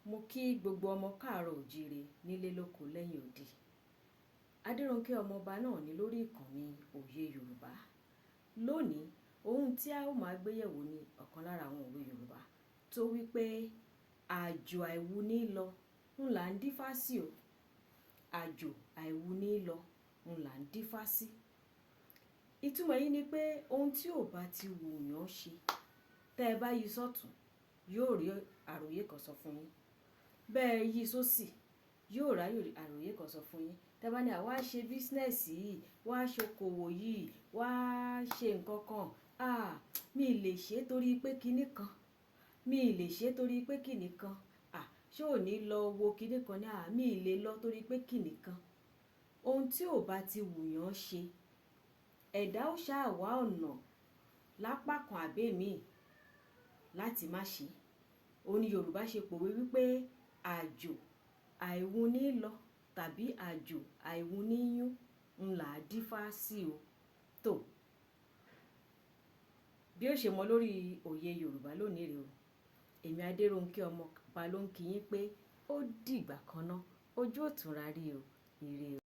Mo kí gbogbo ọmọ káàárọ̀ òjíire nílé lóko lẹ́yìn odi. Adéronkẹ́ ọmọọba náà ní lórí ìkànnì Òye Yorùbá. Lónìí, ohun tí a ó máa gbé yẹ̀wò ni ọ̀kan lára àwọn òwe Yorùbá tó wí pé àjò àìwú ní lọ ń là ń dífá sí o. Àjò àìwú ní lọ ń là ń dífá sí. Ìtumọ̀ yìí ni pé ohun tí ò bá ti wù yàn ṣe, tẹ́ ẹ bá yí sọ́tùn, yóò rí àròyé kan sọ fún yín. Bẹ́ẹ̀ yí sósì, yóò ráyè àròyé kan sọ fún yín. Tẹ́ bá ní à wá ṣe business yìí, wá ṣokòwò yìí, wá ṣe nǹkan kan, à mi lè ṣe torí pé kíní kan, mi lè ṣe torí pé kíní kan, à ṣé ò ní lọ wo kíní kan ní, à mi lè lọ torí pé kíní kan. Ohun tí ò bá ti wù yàn ṣe, ẹ̀dá ó ṣáà wá ọ̀nà lápá kan àbí èémí láti má ṣe. Ó ní Yorùbá ṣe pòwe wípé àjò àìwú ní lọ tàbí àjò àìwú ní yún ń là á dífá sí o. Tó bí ó ṣe mọ lórí Òye Yorùbá lónìí rèé o. Èmi Adéronkẹ́ ọmọọba ló ń kí yín pé ó dìgbà kan ná, ojú ò tún ra rí o, ire o.